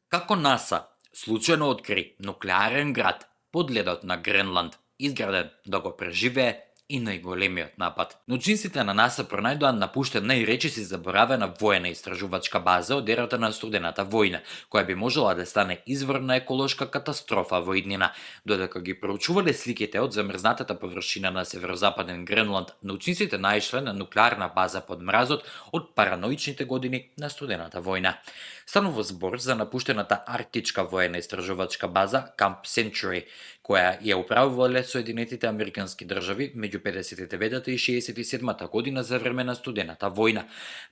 Како НАСА случајно откри нуклеарен град под ледот на Гренланд, изграден да го преживее и најголемиот напад. Научниците на НАСА пронајдоа напуштен најречиси заборавена воена истражувачка база од ерата на студената војна, која би можела да стане извор на еколошка катастрофа во иднина. Додека ги проучувале сликите од замрзнатата површина на северозападен Гренланд, научниците наишле на нуклеарна база под мразот од параноичните години на студената војна. Станува збор за напуштената арктичка воена истражувачка база Camp Century, која ја управувале Соединетите Американски држави меѓу 59-та и 67-та година за време на студената војна.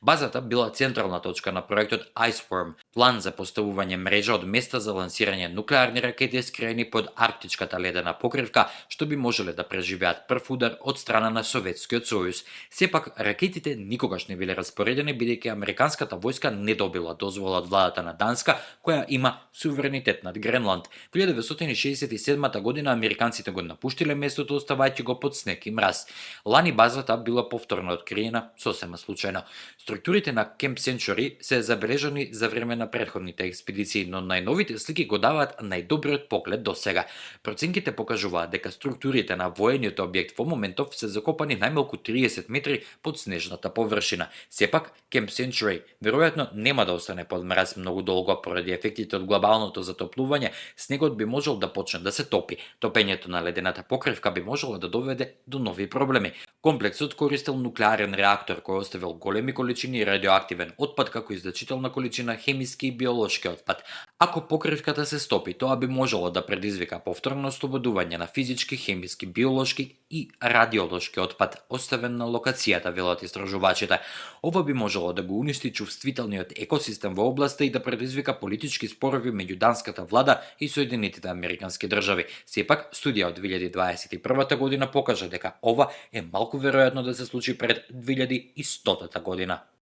Базата била централна точка на проектот Iceworm, план за поставување мрежа од места за лансирање нуклеарни ракети скриени под арктичката ледена покривка, што би можеле да преживеат прв удар од страна на Советскиот сојуз. Сепак, ракетите никогаш не биле распоредени бидејќи американската војска не добила дозвола од владата на Данска, која има суверенитет над Гренланд. 1967 година американците го напуштиле местото, оставајќи го под снег и мраз. Лани базата била повторно откриена сосема случајно. Структурите на Camp Century се забележани за време на претходните експедиции, но најновите слики го даваат најдобриот поглед до сега. Проценките покажуваат дека структурите на воениот објект во моментов се закопани најмалку 30 метри под снежната површина. Сепак, Camp Century веројатно нема да остане под мраз многу долго поради ефектите од глобалното затоплување. Снегот би можел да почне да се топи. Топењето на ледената покривка би можело да доведе до нови проблеми. Комплексот користел нуклеарен реактор кој оставил големи количини радиоактивен отпад како и значителна количина хемиски и биолошки отпад. Ако покривката се стопи, тоа би можело да предизвика повторно ослободување на физички, хемиски, биолошки и радиолошки отпад оставен на локацијата, велат истражувачите. Ова би можело да го уништи чувствителниот екосистем во областа и да предизвика политички спорови меѓу данската влада и Соединетите Американски држави. Сепак, студија од 2021 година покажа дека ова е малку веројатно да се случи пред 2100 година.